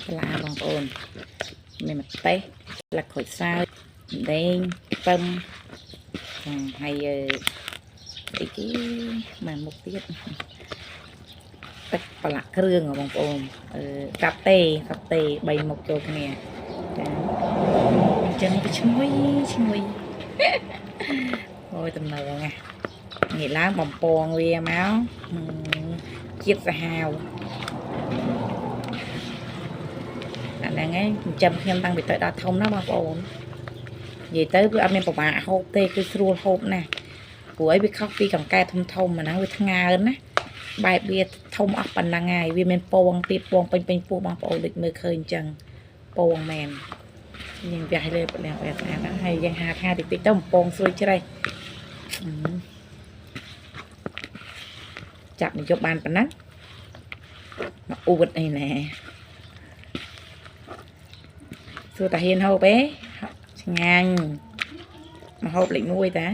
បន្លាបងប្អូនមានម្ទេសស្លឹកក្រូចសើចដេងខ្ទឹមចាហើយអីគេមកមុខទៀតទឹកប្រឡាក់គ្រឿងហ៎បងប្អូនអឺកាប់តេកាប់តេ3មុខចូលគ្នាចាអញ្ចឹងវាឈ្ងុយឈ្ងុយអូយតំណងណាងាកឡើងបំពងវាមកជាតិសាហាវអាហ្នឹងឯងចិញ្ចឹមខ្ញុំតាំងពីតូចដល់ធំណាបងប្អូននិយាយទៅវាអត់មានពិបាកហូបទេគឺស្រួលហូបណាស់ព្រោះអីវាខុសពីកង្កែធំធំអាហ្នឹងវាថ្ងើនណាបែបវាធំអស់ប៉ុណ្ណឹងហើយវាមានពងទៀតពងពេញពេញពោះបងប្អូនដូចមើលឃើញអញ្ចឹងពងមែនយើងវះលើប្រលាំងវះស្អាតណាស់ហើយយើងហាថាតិចតិចទៅបំពងស្រួយច្រេះចាប់និយមបានប៉ុណ្ណឹងមកអួតអីណែសួរតាហ៊ានហូបទេឆ្ងាញ់មកហូបលេខ1តា